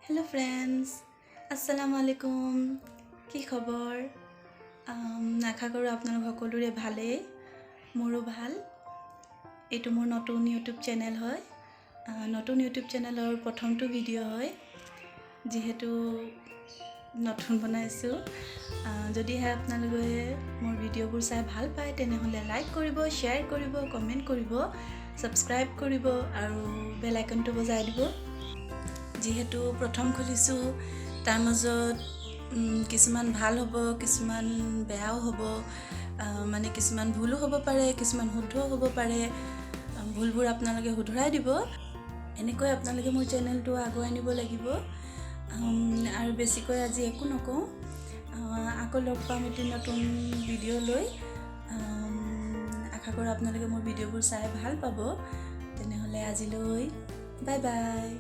Hello' friends, আসসালামু আলাইকুম। কি খবৰ? আশা কৰোঁ আপোনালোক সকলোৰে ভালেই, মোৰো ভাল। এইটো মোৰ নতুন ইউটিউব চেনেল হয়। নতুন ইউটিউব চেনেলৰ প্ৰথমটো ভিডিঅ' হয়। যিহেতু নতুন বনাইছোঁ, যদিহে আপোনালোকে মোৰ ভিডিঅ'বোৰ চাই ভাল পায়, তেনেহ'লে লাইক কৰিব, শ্বেয়াৰ কৰিব, কমেণ্ট কৰিব, ছাবস্ক্ৰাইব কৰিব আৰু বেল আইকনটো বজাই দিব। যিহেতু প্ৰথম খুলিছোঁ, তাৰ মাজত কিছুমান ভাল হ'ব, কিছুমান বেয়াও হ'ব, মানে কিছুমান ভুলো হ'ব পাৰে, কিছুমান শুদ্ধও হ'ব পাৰে। ভুলবোৰ আপোনালোকে শুধৰাই দিব। এনেকৈ আপোনালোকে মোৰ চেনেলটো আগুৱাই নিব লাগিব। আৰু বেছিকৈ আজি একো নকওঁ। আকৌ লগ পাম এটি নতুন ভিডিঅ' লৈ। আশা কৰোঁ আপোনালোকে মোৰ ভিডিঅ'বোৰ চাই ভাল পাব। তেনেহ'লে আজিলৈ বাই বাই।